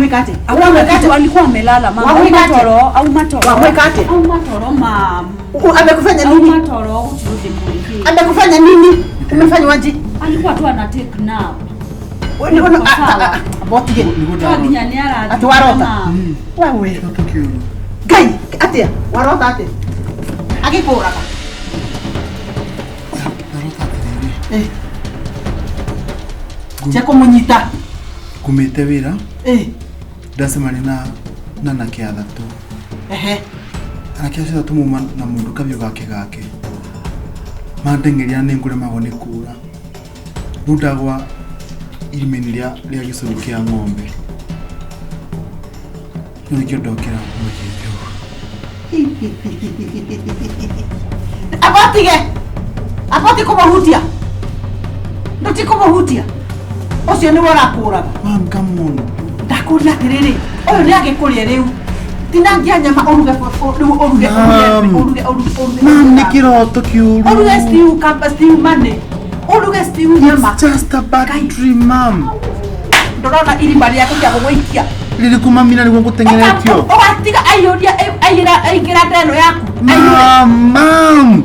Wamwĩka atĩa? Hakuna Wamwĩka kitu, atĩa? alikuwa amelala mama. Wamwĩka Auma atĩa? toro, auma toro. Wamwĩka atĩa? Auma toro mam. Amekufanya nini? Auma toro gũtirĩ ũndũ Amekufanya nini? Umefanywaje? Alikuwa tu ana take nap. Botige. Nĩguo No ndarota. nginya nĩ arathiĩ. Atĩ warota? Mam. Wewe. Kĩroto kĩũru. Ngai, atĩa? Warota atĩa? Agĩkũraga. Ndarota atĩrĩrĩ. Eh. Tia kũmũnyita. Ngumĩte wĩra Eh. ndacemania na anake athatũ. Ehe. Anake acio athatũ mauma na mũndũ kahiũ gake gake. Mandeng'eria na nĩngũremagwo nĩ kũra. Rĩu ndagwa irima-inĩ rĩa gĩcũrũ kĩa ng'ombe. Rĩu nĩkĩo ndokĩra mũthiĩte ũguo. Abotige. Aboti kũmũhutia. Ndũti kũmũhutia. Ũcio nĩwe ũrakũraga. Mom, come on. Ndakũria atĩrĩrĩ, ũyũ nĩ agĩkũrĩa rĩu. Tinangia nyama ũruge rĩu ũruge ũruge Mom. ũruge ũruge ũruge. Mom, nĩ kĩroto kĩũru. Ũruge stew kamba stew money. Ũruge stew nyama. It's just a bad Ngai. dream, mom. Ndũrona irima rĩaku kĩa gũgũikia. Rĩrĩkũ mami na nĩguo ngũteng'eretio? Ũgatiga aiyũria aiyĩra aingĩra nda ĩno yaku. Aiyũre. Mom, mom.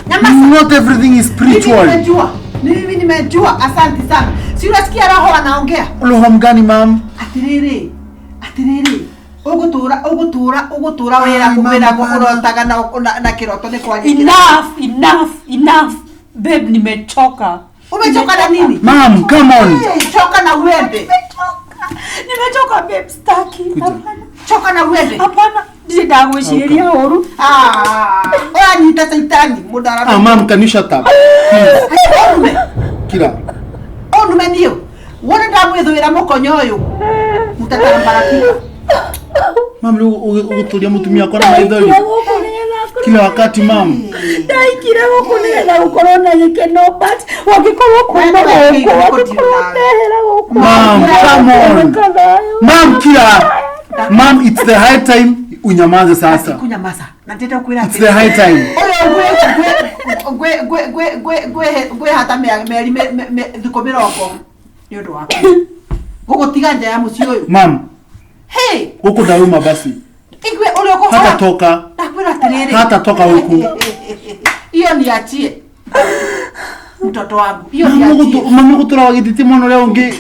Nyamaza. Not everything is Mimi spiritual. nimejua. Mimi nimejua. Asante sana. Si unasikia roho anaongea? Roho mgani, mom? Atiriri. Atiriri. Ũgũtũra ũgũtũra ũgũtũra Ai, wĩra mama, wĩra bana. ũrotaga na kĩroto nĩ kwagĩkĩra. Enough, enough, enough. Babe, nimechoka. Umechoka na nini? Mom, come on. Eh, Choka na uende. Nimechoka. Nimechoka babe, staki. Kuja. Hapana. Choka na uende. Hapana. Ndirĩ ndagwĩcirĩria ũru. Ah, ũranyita caitani mũndũ Ah, mom, can you shut up? Please. Ũnume. Kira. Ũnume niũ. Wone ndamwĩthũĩra mũkonyo ũyũ. Mũtatambarakika. Mom, rĩu ũgũtũria mũtumia wakwa na maithori Ndaikire gũkũ nĩgetha kila wakati, mom. Ndaikire gũkũ nĩgetha gũkorwo na gĩkeno but wangĩkorwo kuma Wee gũkũ nĩwe wangĩkorwo nawe. ndehera gũkũ Mom, come on. Ndĩreka thayũ. Mom, kira. Mom, it's the high time unyamaze sasa. Kunyamaza. Na ndĩrenda kwĩra It's the high time. Ũyũ ngwĩhata mĩeri thikũ mĩrongo nĩ ũndũ waku. Gũgũtiga nja ya mũciĩ ũyũ. Mom, Hey, gũkũ ndauma basi. igue ũrĩa ũkũhora. Hata toka. Ndakwĩra atĩrĩrĩ. Hata toka huku. Hiyo niachie. Mtoto wangu. Hiyo Mama niachie. mama gũtũra wagĩtĩtie mwana ũrĩa ũngĩ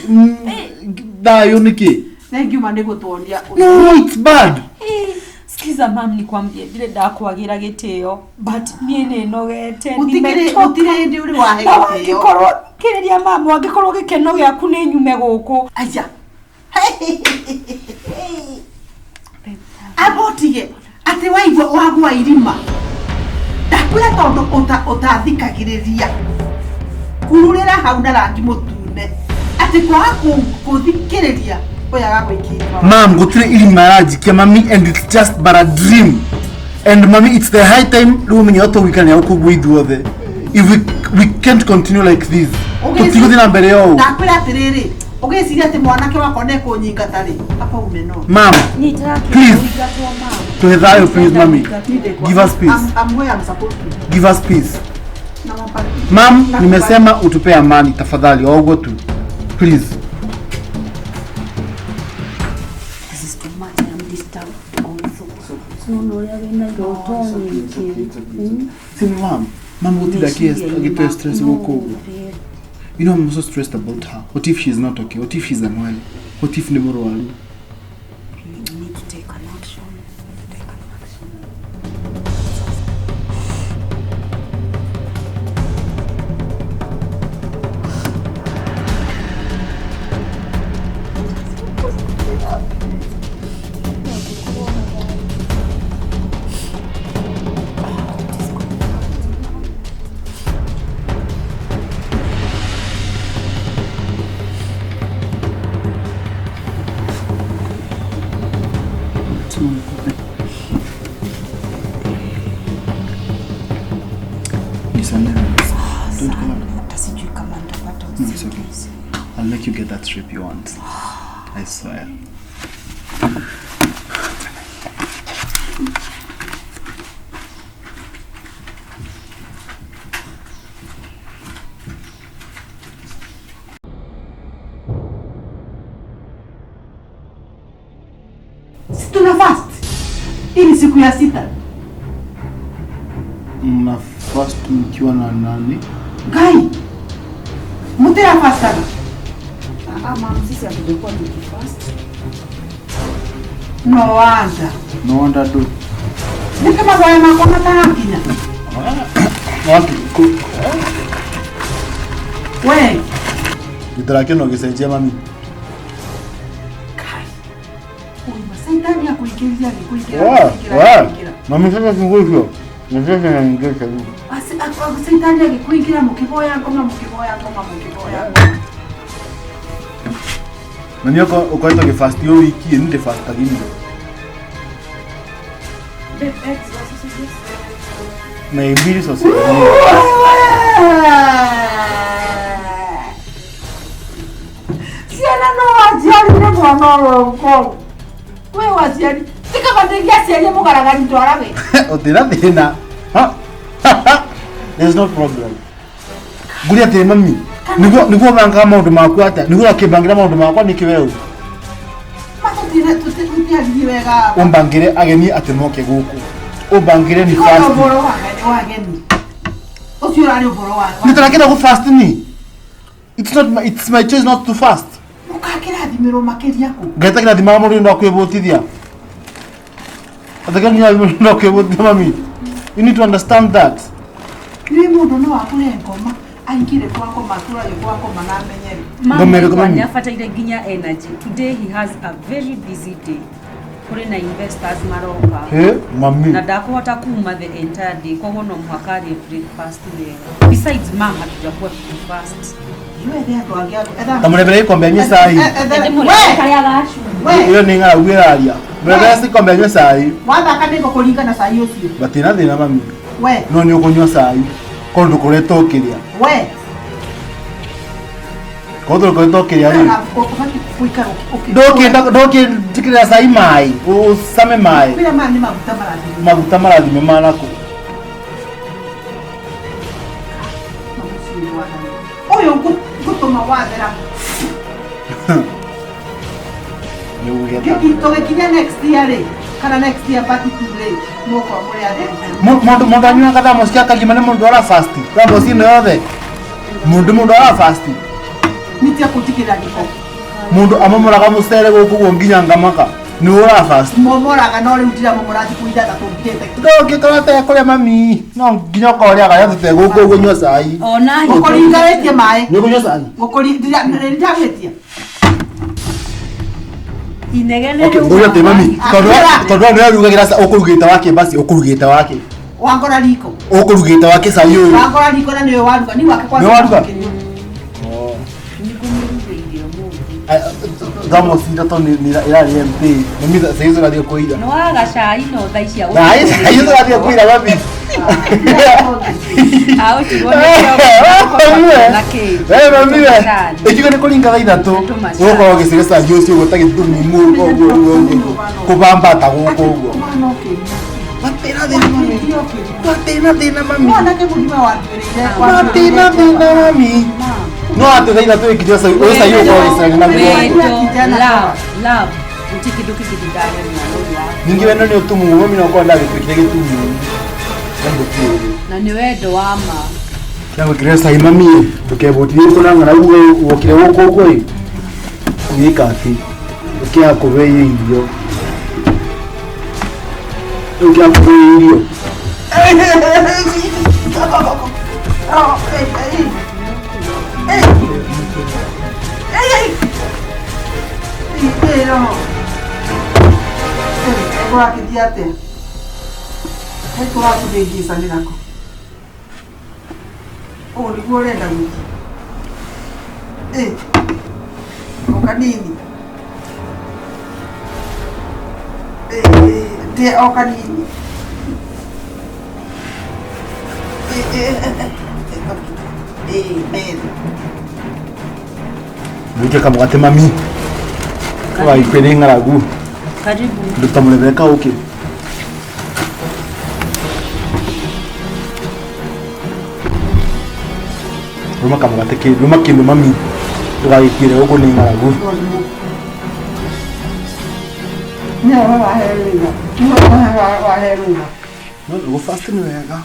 thayũ nĩkĩ? Thengiuma nĩ gũtuonia. No, it's bad. Sikiza mam, nikwambie ndire ndakwagira gĩtĩo but niĩ nĩ nogete Gũtikĩrĩ gũtirĩ hĩndĩ ũrĩ wahe na gĩtĩo. wangĩkorwo kĩrĩria mam, wangĩkorwo gĩkeno gĩaku nĩ nyume gũkũ. Aya. Abotige atĩ waigua wagwa irima. Ndakwĩra tondũ ũtathikagĩrĩria. Kururĩra hau na rangi mũtune. Atĩ kwaga gũthikĩrĩria ũyũ agagũikia irima. Mom, gũtirĩ irima aranjikia mami and it's just but a dream. And mami, it's the high time rĩu ũmenye tũgũikarania gũkũ ũguo ithuothe. If we can't continue like this. Tũtigũthiĩ na mbere ũũ. Ndakwĩra atĩrĩrĩ, ũgĩciria atĩ mwanake wakwa nĩekũnyingata rĩ, hapa umeno. Mom, Niĩ itarakĩenda Please. ũingatwo, mam. tuhe thayũ please mami. Give us peace. I'm where I'm supposed to be. Give us peace. Nawapatia. Mom, nimesema utupe amani tafadhali, ogo tu. Please. This is too much. I'm disturbed also. Nona ũrĩa wĩna iroto nyingĩ. See, mom, mom gũtinda agĩtũhe stress gũkũ ũguo. You know, I'm so stressed about her. What if she's not okay? What if she's unwell? What if nĩ mũrwaru? You need to take an action. Take an action. Nisamehe. Don't go. Hata sijui kama nitapata No, it's okay. usingizi. I'll make you get that trip you want. I swear. Si tuna fast. Hii ni siku ya sita. Mna fast mkiwa na nani? Ngai. Mutira fastaga. Ah, mam, sisi hatujakuwa tukifast. No wonder. No wonder do. Nĩ mahoya makwa matarakinya. Wapi? We. Gĩtara no gĩcenjia mami. Kai. Ũyũ macaitani akũingĩria agĩkũingĩra Wa, agĩkũingĩra wa. agĩkũingĩra. Mami sasa kingũcio. Na sasa naingia sahizi. Asi caitani agĩkũingĩra mũkĩhoya ngoma mũkĩhoya ngoma mũkĩhoya ngoma. Na nĩ ũkoretwo ũgĩfast yo wiki ĩ nĩ ndĩfastaga indo. Babe, eggs na sausages. Na mbili sausage. Ciana no waciarire mwana ũyũ ũkorwo. We waciari. Ti kaba ndingĩaciarire mũgaragari ndwarage. Ũtĩna thĩna. Ha? There's no problem. Nguria atĩ mami. Niguo bangaga maũndũ maku atĩa? Niguo akĩmbangĩra maũndũ makwa nĩkĩ we ũũ? Ma tũtiaririe wega. Ũmbangĩre ageni atĩ moke gũkũ. Ũmbangĩre ni Tiga fast. ũhoro wa wa ageni. Ũcio ũrarĩ ũhoro wa. Nĩ tũrakĩenda gũ fast ni. It's not my, it's my choice not to fast. Mũkakĩrathimĩrwo makĩria kũ? Ngai takĩrathimaga mũndũ nĩ ũndũ wa kwĩbũtithia. Atakĩrathima mũndũ nĩ ũndũ wa kwĩbũtithia mami. You need to understand that. Nĩ mũndũ no akũre ngoma aingĩre kwa ngoma atũrage kwa ngoma na amenyere. Mam, Ngoma ĩrĩkũ, mami? nĩabataire nginya energy. Today he has a very busy day. Kũrĩ na investors maroka. He, mami. Na ndakũhota kuma the entire day, koguo no mũhaka arĩe breakfast wega. Besides mam, hatujakuwa tukifast. Iwe ethe andũ angĩ etha. Ta mũrebere ikombe anyue cai. We! Karĩa gacumbĩ. We! Ĩyo nĩ ng'aragu ĩraria. Mũrebere ikombe anyue cai. Wathaka nĩ ngũkũringa na cai ũcio. Gatirĩ thĩna mami. We! No nĩ ũkũnyua cai. Korwo ndũkoretwo ũkĩrĩa. We! Korwo ndũkoretwo ũkĩrĩa rĩ. Ũbatiĩ gũikara ũkĩ. Ndũkĩnjĩkĩrĩra cai maĩ. Ũcame maĩ. Kwĩra maya nĩ maguta marathime. Maguta marathime manakũ. Ũyũ ngũtũma wathera. Nĩ ũgũgĩeta. Tũgĩkinya next year rĩ, kana next year part two rĩ, mũgũkorwo mũrĩ atheru. Mũndũ anyuaga thermos cia kagima nĩ mũndũ ara fast. Thermos ĩno yothe. Mũndũ ara fast. Nĩ tia kũnjĩkĩrĩra gĩko. Mũndũ amomoraga mũcere gũkũ ũguo nginya ngamaka. Nĩ ũra fast. Momoraga no rĩu ndiramomora thikũ ithathatũ ngirĩte. Ndũngĩkorwo ũtekũrĩa mami. No nginya ũkorwo ũrĩaga yothe ũtegũkũ ũguo nyua cai. Ona Ngũkũringarĩtie maĩ. Nĩ ũkũnyua cai? Ndĩragĩtia. Inegene Okay, rĩu ngũria atĩ mami. Tondũ Akĩra. tondũ nĩ ũrarugagĩra ũkũrugĩte wake basi ũkũrugĩte wake. Wangora riko. Ũkũrugĩte wake cai ũyũ. Wangora riko na nĩwe waruga. Ni wake kwanza. Nĩwe waruga? Nĩngũmũrugĩire ũmũthĩ. Thermos ithatũ nĩ ĩrarĩ empty. Mami cai ũcio ũrathiĩ kũira. Nĩ waga cai no thaa ici Cai cai ũcio ũrathiĩ kũira mami. Aũtigwo nĩ kĩroko na kĩ. We mami we. Tũmacani. Ĩkiuga nĩ kũringa thaa ithatũ. Tũmacani. Ũgũkorwo ũgĩcĩra cai ũcio ũguo ta gĩtumumu ũguo ũguo ũguo. Kũbambata gũkũ ũguo. Mwana ũkĩnyua. Gatirĩ thĩna mami. Gatirĩ thĩna mami. Mwanake mũgima wanduĩrĩire. Gatirĩ thĩna mami. No atĩ thaa ithatũ ĩkinya cai ũyũ cai ũkorwo ũgĩcĩra naguo. Wendo, love, love. Gũtirĩ kĩndũ kĩngĩ ndingĩarĩa mwana ũyũ wakwa. Ningĩ wendo nĩ ũtumumu mami no ũkorwo ndagĩtuĩkire gĩtumumu. Wendo ti ũũru. Na nĩ wendo wa ma. Ndagwĩkĩrĩra cai mami ndũkebũtithie gũkũ na ng'aragu wokire gũkũ ũguo ĩ. Ũgĩka atĩ ũkĩaga kũhe irio. Ũkĩaga kũhe irio. Kũrakĩthiĩ atĩa? Kũrakĩthĩngĩcanĩra kũ? Ũũ nĩguo ũrenda gũthiĩ? O kanini. Ndĩe o kanini. Amen. Nduke kamũgate mami. Ũgagĩkue nĩ ng'aragu. Karibu. Nduta mũrebere kaũkĩ. Rũma kamũgate kĩ, rũma kĩndũ mami. Ndũgagĩkuĩre gũkũ nĩ ng'aragu. Nĩwe wahe rũtha. Nĩwe wahe rũtha. No nĩguo fast nĩ wega.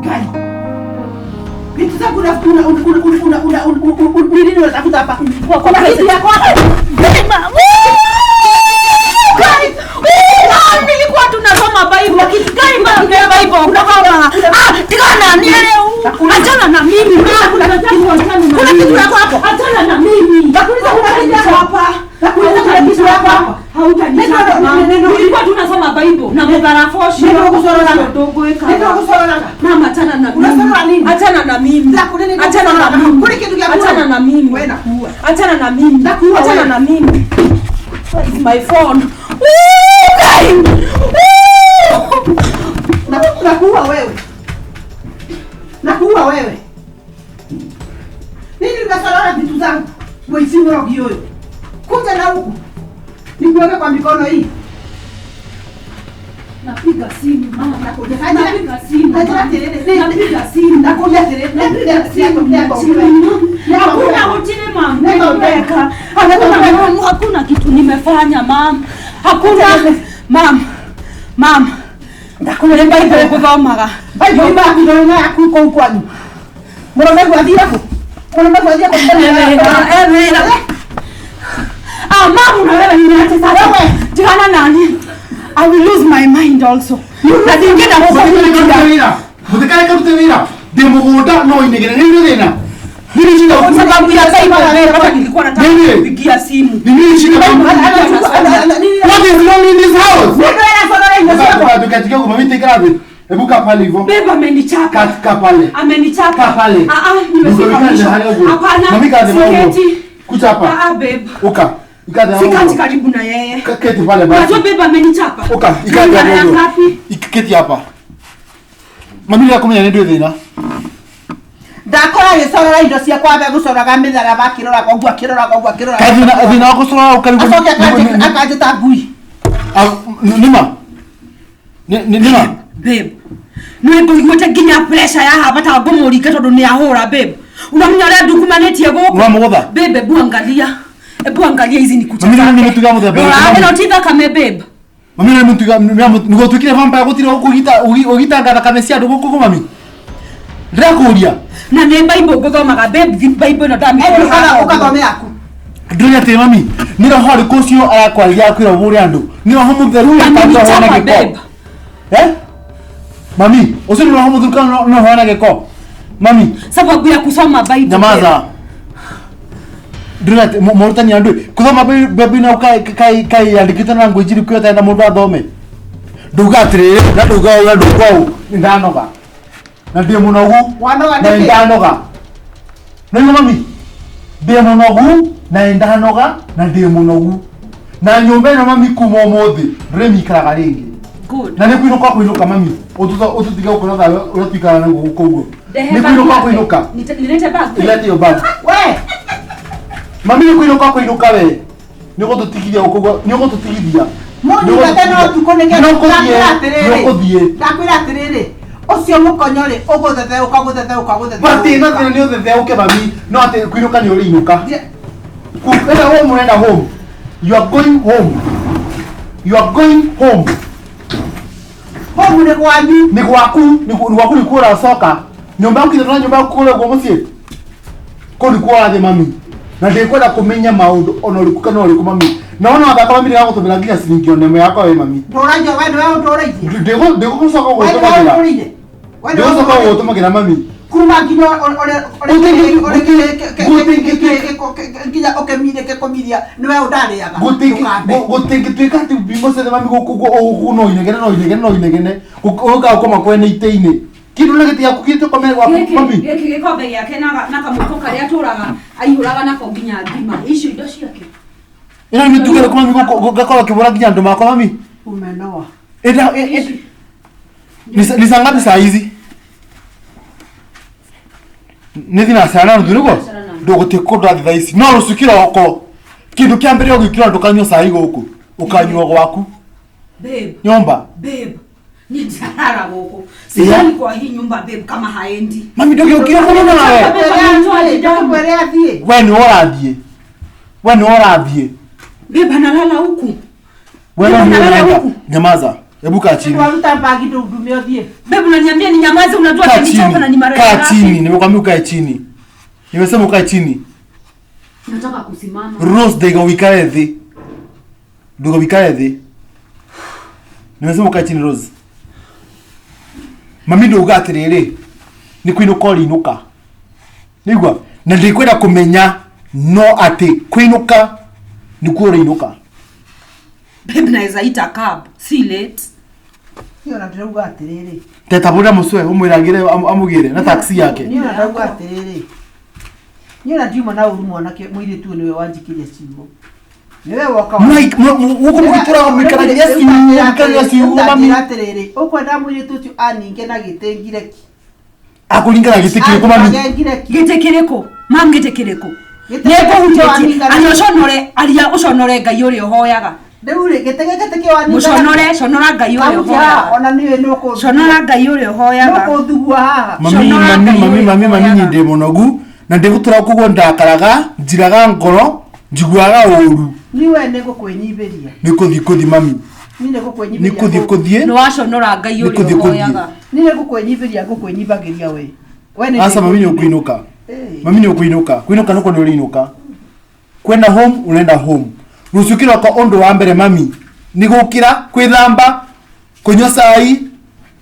Ngai. Vitu zangu una una una una una una nini unatafuta hapa? Kuna kitu yako hapa? Guys, nilikuwa tunasoma Bible. Guys, Bible. Ah, tigana ni leo. Achana na mimi. Kuna kitu yako hapo? Achana na mimi. Nakuuliza kuna kitu yako hapa? Nakuuliza kuna kitu yako hapa? Hautanichapa. Nilikuwa tunasoma Bible na mugarafoshi. Ndio kusorora. Ndogo Ndio kusorora. Mama, achana na mimi. Unasorora nini? Achana na mimi. Nakuuliza Achana na mimi. Kuna kitu yako. Achana na mimi. Wewe nakuua. Achana na mimi. Nakuua Achana wewe. na mimi. Where is my phone? Ooh, guys. Ooh. Nakuua wewe. Nakuua wewe. Nini unasorora vitu zangu? Mwizi mrogi huyo. Kuja na huku. Nikuweke kwa mikono hii. Napiga simu mama. Nakuja. Napiga simu. Napiga simu. Nakuja tena. Napiga simu. Hakuna utile mama. Nimeweka. Hakuna mama, hakuna kitu nimefanya mama. Hakuna mama. Mama. Ndakuna Bible guthomaga. Bible maku yaku kũu kwanyu. Mũrũme gwathiĩ kũ? Mũrũme gwathiĩ kũ? Ah, mama na wewe niache sasa. Tigana nani? I will lose my mind also. Na ndingĩenda Mũtikareke wĩra. Mũtikareke rute wĩra. Ndĩ mũgũnda no inegene nĩ nĩ thĩna. Nĩ nĩ shida. Kwa sababu ya Bible hata nilikuwa nataka Nini? kupigia simu. Ni nini shida? What is wrong in this house? Tukatika kwa mimi tekra thĩ. Hebu kaa pale hivyo. Beba amenichapa. Kaa pale. Amenichapa. Kaa pale. Ah ah, nimefika mwisho. Hapana. Mami kaa thĩ. Siketi. Kuja hapa. Ah ah, babe. Uka. Ikaa thĩ. Sikati karibu na yeye. Keti pale basi. Unajua babe amenichapa. Uka. Ikaa thĩ Mara hapo. ngapi? Keti hapa. Mami nĩakumenya nĩ ndwĩ thĩna. Ndakora agĩcorora indo ciakwa ambe gũcoraga mĩtharaba akĩroraga ũguo akĩroraga ũguo akĩroraga. Kaĩ thĩna thĩna wa gũcorora ũkarigwo. Acoke akanjĩta ngui. Nĩma. Nĩma. Babe. Nĩ ngũiguĩte nginya pressure ya haba ta ngũmũringa tondũ nĩ ahũra babe. Unamenya ũrĩa ndukumanĩtie gũkũ. Ũramũgũtha? Babe, ebu angalia. Ebu angalia hizi ni kucha. Mami nĩ mũtuga mũthemba Rora, ũrĩkũ, mami? ĩno ti thakame babe. Mami nĩ mũtuga nĩguo ũtuĩkire vampire gũtirĩ ũgita ũgitanga thakame cia andũ gũkũ mami. Ndĩrakũria. Na nĩ Bible ngũthomaga babe, Bible ĩno ndamĩkora. Ũgathome yaku. Ndĩrona atĩrĩ mami, nĩ roho ũrĩkũ ũcio arakwarĩria akwĩra ũhũre andũ? Nĩ roho mũtheru kana nĩ roho wĩna Amenichapa gĩko? babe. Eh? Mami, ũcio nĩ roho mũtheru kana nĩ roho wĩna gĩko? Mami, Sababu ya kusoma Bible. nyamaza. Ndĩrona atĩ morutani andũ kũthoma Bible na ũkaiandĩkĩte na language ĩrĩkũ ĩyo na mũndũ athome. Ndauga atĩrĩrĩ, na ndauga ũũ na ndauga ũũ, nĩ ndanoga. Na ndĩ mũnogu. Wanoga Na nĩ nĩkĩ? ndanoga. Nĩguo mami, ndĩ mũnogu na nĩ ndanoga na ndĩ mũnogu. Na nyũmba ĩno mami kuma ũmũthĩ ndĩrĩmĩikaraga rĩngĩ. Good. Na nĩ kũinũka kũinũka mami, ũtũtige gũkũ na thayũ ũrĩa tũikaraga naguo gũkũ ũguo. Nĩ kũinũka kũinũka. Nilete bag. Ilete hiyo bag. We! Mami nĩ kũinũka kũinũka we. Nĩ ũgũtũtigithia gũkũ ũguo, nĩ ũgũtũtigithia. Mũnyingate no ũtukũ nĩgetha Nĩ ũgũthiĩ, ndakwĩra atĩrĩrĩ. nĩ ũgũthiĩ. Ndakwĩra atĩrĩrĩ. Ũcio mũkonyo rĩ, ũgũthetheũka gũthetheũka gũthetheũka. Bati no thĩna nĩ ũthetheũke mami, no atĩ kũinũka nĩ ũrĩinũka. Enda home unaenda home. You are going home. You are going home. Home nĩ gwanyu. Nĩ gwaku, nĩ gwaku nĩ kuo ũracoka. Nyũmba yaku na nyũmba yaku kũrĩa ũguo mũciĩ. Kũu nĩkuo ũrathiĩ mami. Na ndĩkwenda kũmenya maũndũ ona ũrĩkũ kana ũrĩkũ mami. Na wona wathaka mami ndĩgagũtũmĩra nginya ciringi ona ĩmwe yakwa we mami. Ndũragia we nĩwe ũndũrĩirie. Ndĩgũcoka We nĩwe gũgũtũmagĩra. ũndũrĩire. We nĩwe Ndĩgũcoka ũndũrĩire. gũgũtũmagĩra mami. Kuma nginya nginya ũkĩmire kũmiria nĩwe ũndarĩaga. Gũtingĩtuĩka atĩ mbingo ciothe mami gũkũ ũguo no inegene no inegene no inegene ũka ũkoma kwene itĩ-inĩ. Kĩndũ na gĩtĩ gĩaku kĩrĩtũ kome gwaku mami. Gĩkĩ gĩkombe gĩake na kamũiko karĩa atũraga aihũraga nako nginya ngima. Icio indo ciake. Ĩno nĩ mĩtugo ĩrĩkũ mami gũkũ ngakorwo ngĩbũra nginya andũ makwa mami? Umenoa. Ni saa ngapi saa hizi? Nĩ thinacara na nuthu nĩguo? Ndũgũthiĩ kũndũ athiĩ thaa ici. No rũciũ kĩroko Kindu kia mbere ũgĩkĩra ndũkanyua cai gũkũ. Ũkanyua gwaku. Babe, Nyomba. babe. Ni ndarara gũkũ. Sidhani kwa hii nyumba babe kama haendi. Mami ndũgĩũkire mũno nawe. Ndũkwĩre athiĩ. We nĩ ũrathiĩ. We nĩ ũrathiĩ. Babe analala huku. We no nĩ Analala ũrenda. huku. Nyamaza. Hebu kaa chini. Waruta bagi ndũndume ũthiĩ. Babe unaniambia ni nyamaze, unajua Kaa nilichoka chini. na ni mara Kaa ngapi? chini. Nimekwambia ukae chini. Nimesema ukae chini. Nataka kusimama. Rose ndaiga uikare thĩ. Nduga uikare thĩ. Nimesema ukae chini Rose. Mami ndauga atĩrĩrĩ, nĩ kũinũka ũrĩinũka. Nĩigua? Na ndikwenda kũmenya no atĩ kũinũka nĩkuo ũrĩinũka. Babe naweza ita cab. Si late. Niĩ ona ndĩrauga atĩrĩrĩ. Teta bũrĩa mũcwe ũmwĩragĩre amũgĩre na taxi yake. Niĩ ona ndauga atĩrĩrĩ. Niĩ ona ndiuma na ũru mwanake mũirĩtu ũyũ nĩwe wanjikirie ciugo. Nĩwe woka. Gũkũ mũgĩtũraga mũikaragĩria ciugo, mũikaragĩria ciugo mami. Atĩrĩrĩ, ũkwenda mũirĩtu ũcio aninge na gĩtĩ ngireki. Akũringa na gĩtĩ kĩrĩkũ mami? Aninge ngireki. Gĩtĩ kĩrĩkũ? Mam gĩtĩ kĩrĩkũ? Gĩtĩ Nĩngũhutĩtie. kĩrĩkũ waninga na- Aria ũconore, aria ũconore Ngai ũrĩa ũhoyaga. Rĩu rĩ, gĩtĩ gĩkĩ ti kĩo waninga. Mũconore, conora Ngai ũrĩa Kahuti haha, ũhoyaga. ona niĩ nĩũkũ- Conora Ngai ũrĩa ũhoyaga. nĩũkũthugua haha. Mami, Conora mami, Ngai mami, ũrĩa mami, mami, ũhoyaga. niĩ ndĩ mũnogu na ndĩgũtũra koguo ndakaraga njiraga ngoro njiguaga ũru Niĩ we nĩngũkwĩnyihĩria. nĩ kũthiĩ kũthiĩ mami Niĩ nĩ nĩngũkwĩnyihĩria. kũthiĩ kũthiĩ Nĩwaconora Ngai Nĩ ũrĩa kũthiĩ kũthiĩ. ũhoyaga. Niĩ nĩngũkwĩnyihĩria ngũkwĩnyihagĩria we. We nĩ aca mami nĩ ũkũinũka Ĩĩ. mami nĩ ũkũinũka kũinũka nĩkuo nĩ ũrĩinũka kwenda home ũrenda home rũciũ kĩroko ũndũ wa mbere mami nĩ gũkĩra kwĩthamba kũnyua cai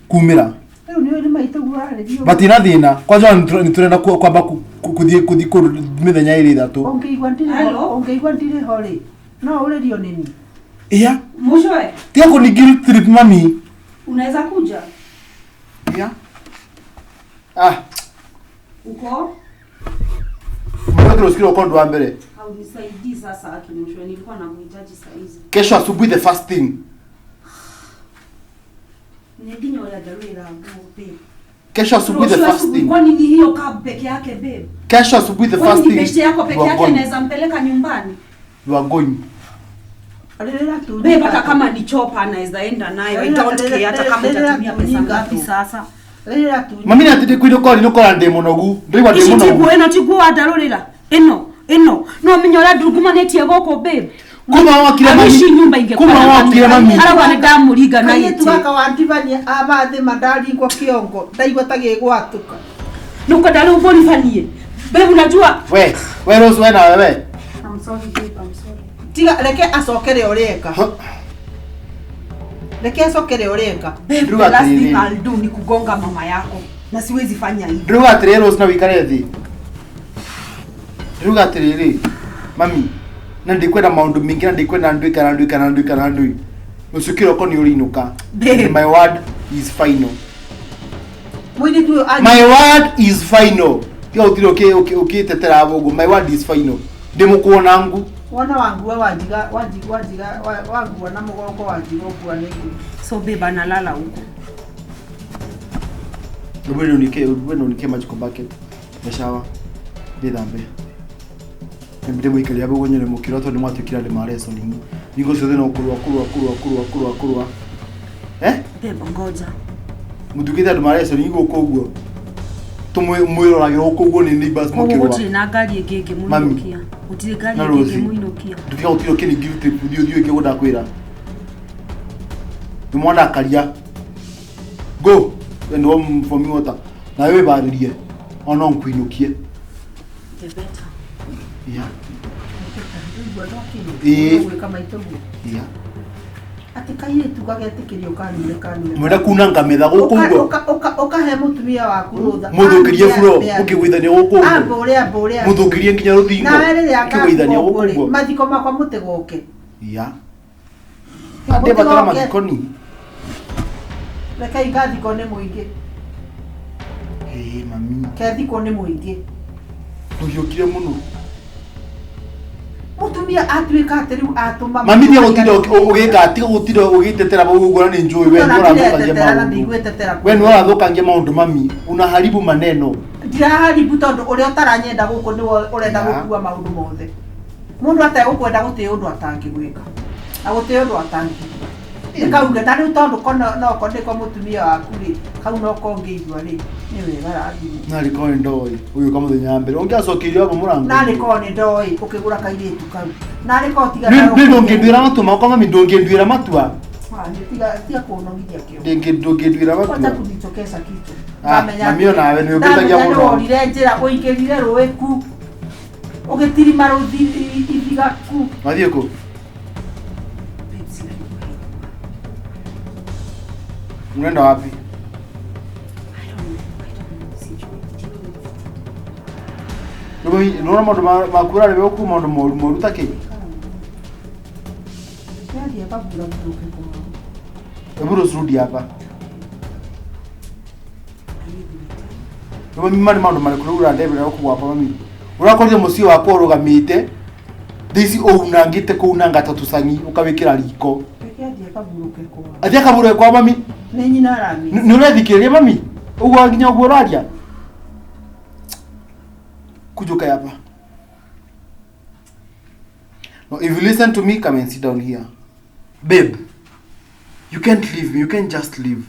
kumĩra Rĩu nĩũĩ nĩ maitũ guo ararĩrio. matina thĩna kwanja nĩ tũrenda kwamba kũthiĩ kũthiĩ kũndũ mĩthenya ĩrĩ ĩthatũ Ũngĩigua ndirĩ ho, Hello? ũngĩigua ndirĩ ho rĩ, no ũrĩrio nĩ niĩ. iya Mwishowe, tiga kũni guilt trip mami unaweza kuja? iya ah Uko? Mtoto rũciũ kĩroko ũndũ wa mbere Haunisaidii sasa aki mwishowe, nilikuwa nakuhitaji saa hizi. kesho asubuhi the first thing Nĩ nginya ũrĩa ndarũĩra nguo babe. kesho asubuhi the Rũciũ first asubuhi, thing Kwani ni hiyo cab peke yake babe? kesho asubuhi the Kwani first ni thing beshte yako peke you are yake going. inaweza mpeleka nyumbani? You are going Rĩrĩra tu. Babe, hata kama ni chopa anaweza enda nayo. I don't care hata kama utatumia pesa ngapi sasa. Rĩrĩra tu. mami nĩ atĩ kwinũka ũrĩinũka ndĩ mũnogu ndĩraigua ndĩ Ici mũnogu tiguo ĩno tiguo wandarũrĩra. Ĩno ĩno no menya ũrĩa ndungumanĩtie gũkũ babe. kuma wakire I mami wish nyumba ingekuwa kuma na wakire kamera. mami Arauga nĩ ndamũringa na Kairĩtu gĩtĩ. gaka wandibania abathĩ mandaringwo kĩongo ndaigua ta gĩgwatũka. Nĩũkwenda rĩu ngũribanie. Babe unajua we we Rose we nawe we I'm sorry babe, I'm sorry. Tiga reke acokere ũrĩa eka. Reke acokere ũrĩa eka. Babe, the Ndĩrauga last thing atĩrĩrĩ. I'll do ni kugonga mama yako na siwezi fanya hivyo. ndĩrauga atĩrĩrĩ Rose na wĩikare thĩ ndĩrauga atĩrĩrĩ mami na ndikwenda maũndũ maingĩ na ndikwenda ndui kana ndui kana ndui kana ndui rũciũ kĩroko nĩ ũrĩinũka Babe. And my word is final Mũirĩtu ũyũ anyi- my word is final tiga gũtirĩ ũkĩtetera ũguo my word is final ndĩmũkuona ngu wona wangua wanjiga wanjiga wanjiga wangua na mũgongo wanjiga ũkua nĩ ngui. So babe analala huko. Wewe nike maji kwa bucket ya shower ndithambe ndĩmũikaria ũguo nyone mũkĩro tondũ nĩmwatuĩkire andũ ma wrestling hingo ciothe no kũrũa kũrũa kũrũa kũrũa kũrũa kũrũa eh Babe ngoja. mũtuĩkĩte andũ ma wrestling gũkũ ũguo tũmwĩroragĩra gũkũ ũguo nĩ neighbors Koguo mũkĩrũa gũtirĩ na ngari ĩngĩ Mami. ĩngĩmũinũkia. Gũtirĩ ngari Na ĩngĩ Rosie. ĩngĩmũinũkia. ndutiga gũtirĩ ũkĩni guilt trip ũthiĩ ũthiĩ ũke ndakwĩra nĩ mwandakaria go and warm for me water nawe wĩbarĩrie ona nkuinũkie The better. yeah Ndaigua ndokĩrwo. Ĩĩ. Gwĩka maitũ guo. yeah Atĩ kairĩtu gagetĩkĩrio kanure kanure. mwenda kuna ngametha gũkũ ũguo Ũkahe mũtumia waku rũtha. mũthũkĩrie Ambe, buro ambe, ambe. mũkĩgũithania gũkũ ũguo Amba ũrĩa amba ũrĩa. mũthũkĩrie nginya rũthingo Nawe rĩrĩa mũkĩgũithania ngakua gũkũ rĩ, ũguo mathiko makwa mũtigoke. yeah ndĩbatara mathiko ni Rekei ngathikwo nĩ mũingĩ. ĩĩ mami Kethikwo nĩ mũingĩ. ndũhiũkire mũno Mũtumia atuĩka atĩ rĩu atũma. mami tiga gũtinda ũgĩka tiga gũtinda ũgĩtetera ũguo na nĩ njũĩ we nĩ ũrathũkangia Ndiretetera na maũndũ ndigwĩtetera. we nĩ ũrathũkangia maũndũ mami unaharibu maneno Ndiraharibu tondũ ũrĩa ũtaranyenda gũkũ nĩwe ũrenda Yeah. gũkua maũndũ mothe. Mundu ategũkwenda gũtĩ ũndũ atangĩgwĩka. Na gũtĩ ũndũ atangĩgwĩka. Nĩkauge ta rĩu tondũ no ko mũtumia waku rĩ, kau no kongĩigua rĩ, nĩ wega rathimwo. Narĩ korwo nĩ ndoĩ ũgĩũka mũthenya wa mbere ũngĩacokeirio hapo mũrango. Narĩ korwo nĩ ndoĩ ũkĩgũra kairĩtu kau. Narĩ korwo tiga Nĩ ndũngĩnduĩra matua makwa mami, ndũngĩnduĩra matua. Tiga kũnogithia kĩo. Ndũngĩnduĩra matua. Wacha kunichokesha kichwa. Mami onawe nĩ ũngĩtagia mũno. Ndamenya nĩ njĩra ũingĩrire rũĩ ku. Ũgĩtirima ithiga ku. Wathiĩ kũ? Unaenda wapi? Nĩ maũndũ makura rĩ ũku maũndũ moru moru ta kĩ? Hebu rudi hapa. Mami mani maũndũ marĩkũ ũrandebera gũkũ gwakwa mami? Ũrakorire mũciĩ wakwa ũrũgamĩte thaici ũunangĩte kũunanga ta tũcang'i ũkawĩkĩra riko. Athiĩ akabũrũke kwa mami. Nĩ nyina arami. Nĩ ũrethikĩrĩria mami? Ũguo nginya ũguo ũraria? Kuja ukae hapa. No, if you listen to me, come and sit down here. Babe, you can't leave me. You can't just leave.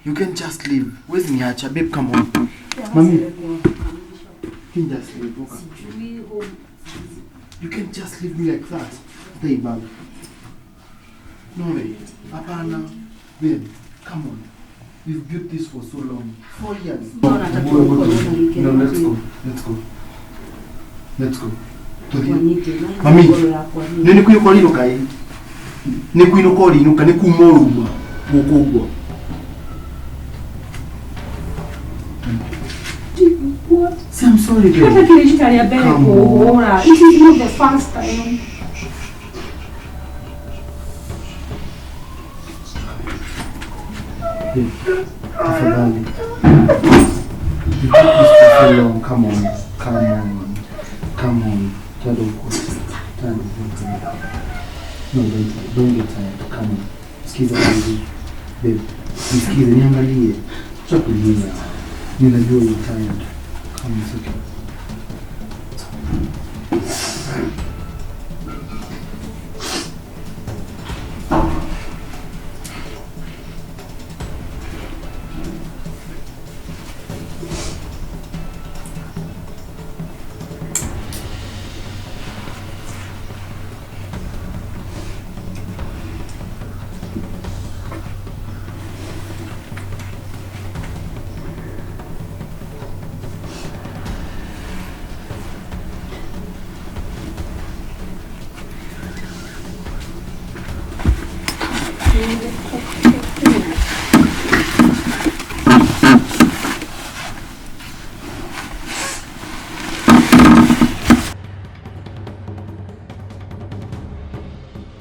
You can't just leave. Where's niacha? Babe, come on. Mami, you can't just leave. Okay. You can't just leave me like that. Stay back. No way. Apana. Babe, come on. We've built this for so long. 4 years. No, let's go. Let's go. Let's go. Mami, nĩ kwĩnũka ũrinũka ĩ? Nĩ kwĩnũka ũrinũka, nĩ kuma ũrauma gũkũ ũguo. See, I'm sorry, babe. Come on. This is not the first time. Babe, tafadhali. We've built this for so long. Come on. Come on. Come on. No, don't get tired. Come on. Sikiza baby. Babe, nisikize, niangalie. Acha kulia. Ninajua you're tired. Come on, it's okay.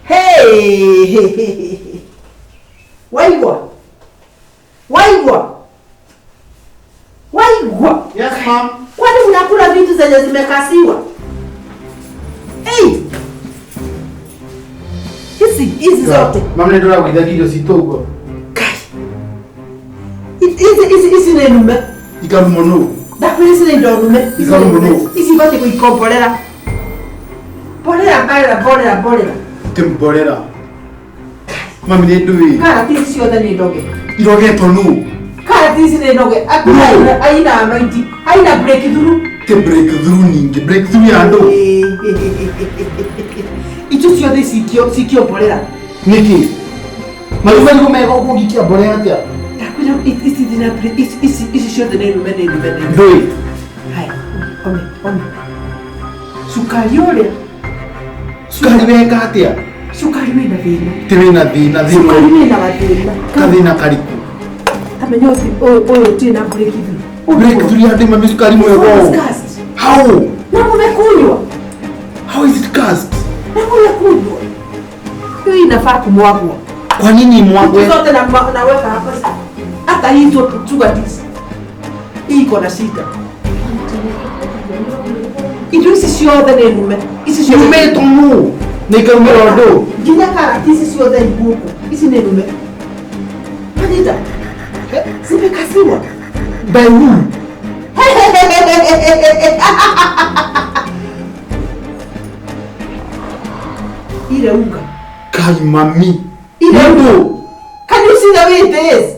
Hey! Waigua! Waigua! Waigua! Yes, ma'am. Kwani unakula vitu zenye zimekasiwa? Hey! Hizi hizi zote. Mama ndio ndora irio citũ ũguo. Kai. Hizi hizi ni nume. Ikarumwo nũ? Ndakwĩra ici nĩ indo nume. Ikarumwo nũ? Ici ibatiĩ gũikomborera. Borera, borera, borera, borera. Timborera. Mami nĩ ndũĩ. Karati ici ciothe nĩ ndoge. Irogetwo nũ? Karati ici nĩ ndoge. Akuna aina anointing. Aina breakthrough. Ti breakthrough ningĩ. Breakthrough ya andũ. Icio ciothe cikio borera. Nĩkĩ? Marigũ mega ũguo ũngĩikia mborera atĩa? Ndakwĩra ici thina ici ici ciothe nĩ nume nĩ nume nĩ. Ndũĩ. Haya, one one. Cukari ũrĩa. Cukari weka atĩa? Cukari wĩna thĩna. Ti wĩna thĩna, thĩna. Cukari wĩna gathĩna. Gathĩna karĩkũ? Tamenya ũyũ ũtirĩ na breakthrough. Breakthrough ya andũ mami cukari mwega ũũ. How? Na mũmekunywa. How is it cast? Na mũmekunywa. Hiyo inafaa kumwagwa. Kwa nini imwagwe? Zote na naweka hapa. Hata hii tu sugar this. Hii iko na shida. Indo ici ciothe nĩ nume. Ici ciothe nume tũmũ. Nĩ ikarumĩra andũ. Nginya karati ici ciothe igũkũ. Ici nĩ nume. Anita. Zimekasiwa. By who? Ile unga. Kai mami. Ile Nĩ Can you see the way it is?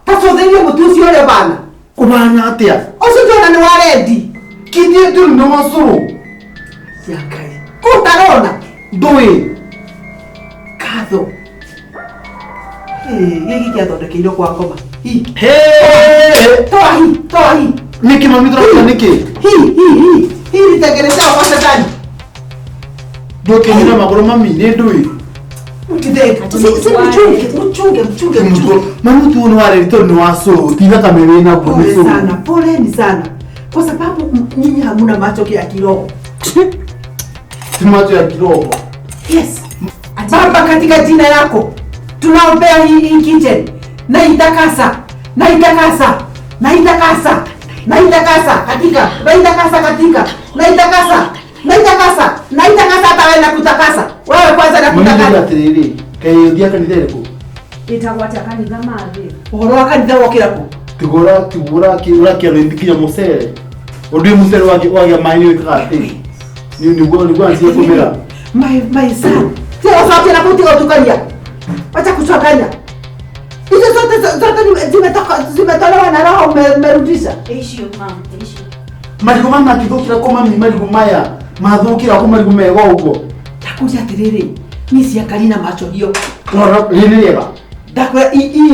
Tacũthĩrie mũtu ũcio ũrĩa bana. Kũbana atĩa? Ũcio ndĩrona nĩ wa rendi. Kithie ndũrĩ nĩ wa cũrũ. Ya Ngai. Kũu ũtarona. Ndũĩ. Katho. Gĩkĩ kĩathondekeirwo kwa ngoma. Hi. Hey! Toa hii, toa hii. Nĩkĩ mami tũraruta nĩkĩ? Hii, hii, hii. Hii ilitengenezewa kwa shetani. Ndũkĩnyina magũrũ mami nĩ ndũĩ. Mtithenge. Si si mchunge, mchunge, mchunge, mchunge. Mami mũtu ũyũ nĩ wa reri tondũ nĩ wa cũrũ. Ti thakame wĩ naguo nĩ Pole cũrũ. sana, poleni sana. Kwa sababu nyinyi hamuna macho ya kiroho. Ti macho ya kiroho. Yes. Baba, katika jina lako tunaombea hii kitchen na itakasa, na itakasa, na itakasa, na itakasa katika, na itakasa katika, na itakasa, na itakasa, na itakasa hata wewe nakutakasa. Wewe kwanza Mami nakutakasa. ndauga atĩrĩrĩ, kaĩ ũthiaga kanitha ĩrĩkũ? Ĩtagwo atĩa kanitha mathĩ? Ũhoro wa kanitha wokĩra kũ? Tiguo ũrakĩona nginya mũcere. Ũndũ ũyũ mũcere wagĩa maĩ nĩ wĩkaga atĩ. Nĩguo anjie kũmĩra. My son. Sio sauti na kutiga utukania. Wacha kuchanganya. Hizo zote zote zimetoka zimetolewa na roho umerudisha. Icio mam, icio. Marigũ maya mangĩthũkĩra kũ mami marigũ maya mathũkĩra kũ marigũ mega ũguo. Takuja atiriri. Ni siangalii na macho hiyo. Rora rĩrĩ nĩ rĩega. Ndakwa hii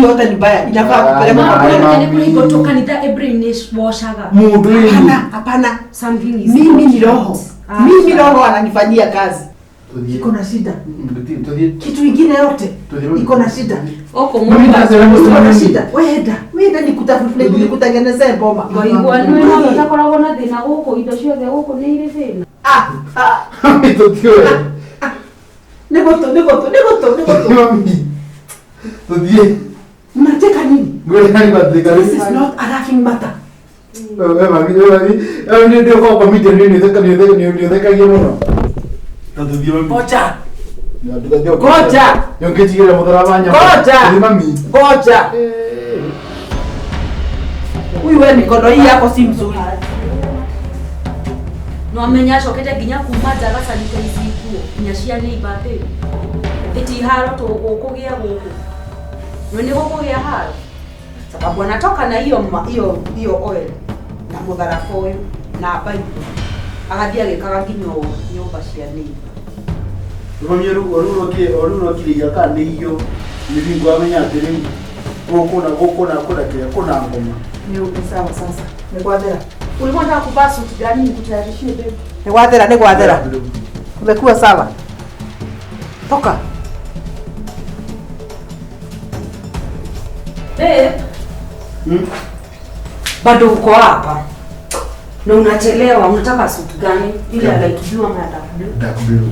yote ni mbaya. Inafaa kupelekwa Ah, kwa mami. Mama, nĩ kũringwo tu kanitha brainwashaga. Mũndũ ĩĩ. Hapana, hapana. Something is Mimi not ni roho. right. Ah, Mimi roho ananifanyia kazi. Tũthiĩ. Iko na shida. Tũthiĩ. Kitu ingine yote Tũthiĩ. iko na shida. Gũkũ Mami mũndũ ndacera Iko na mũcere. shida. Wenda, wenda nikutafute nikutengenezee boma. Waigua nĩ no ũtakoragwo na thĩna gũkũ indo ciothe gũkũ nĩ irĩ thĩna. Ah, ah. Mami tũthiĩ we. Nĩgũtũ, nĩgũtũ, nĩgũtũ, nĩgũtũ. Mami. Tũthiĩ. Mnacheka nini? Ngwĩra nĩ This is not a laughing matter. We mami, we mami. We nĩ ndĩ comedian nĩ nĩ ũthekagia mũno. Ta tũthiĩ mami. Ngoja. Ngoja. Ngoja. Yongĩtigĩra mũtharaba nyama. Ngoja. Tũthiĩ mami. Ngoja. Huyu wewe mikono hii yako si mzuri. No amenya acokete nginya kuma nja agacanitaici nguo nginya cia neighbor atĩ ĩti haro tũgũkũgĩa gũkũ. No nĩ gũkũgĩa haro. Sababu anatoka na hiyo hiyo hiyo oil na mũtharaba ũyũ na Bible. Agathiĩ agĩkaga nginya ũũ nyũmba cia neighbor. Mami rĩu ũrokire kana nĩ iyo nĩ bingo amenya atĩ rĩu gũkũ na gũkũ na kũna kĩrĩa kũna ngoma. Ni sawa sasa. Ni gwathera. Ulikuwa unataka kuvaa suti gani nikutayarishie baby? Ni gwathera, ni gwathera. Umekuwa sawa. Toka. Babe. Bado uko hapa. Na unachelewa, unataka suti gani? Ile ya light blue ama ya dark blue? Dark blue.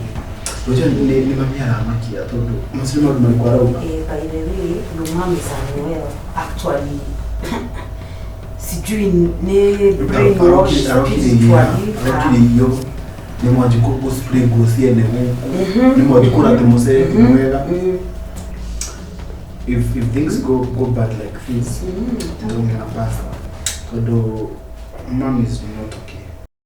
Unajua ni mami aramakia tondũ macio maũndũ marĩkũ arauga. By the way, your mom is unwell actually. Sijui ni brainwash spiritually. Arokire iyo nĩ mwanji kũ spray nguo ciene gũkũ nĩ mwanji kũra atĩ mũcere ti mwega. If things go bad like this, ndũngĩona pasta tondũ mom is not okay.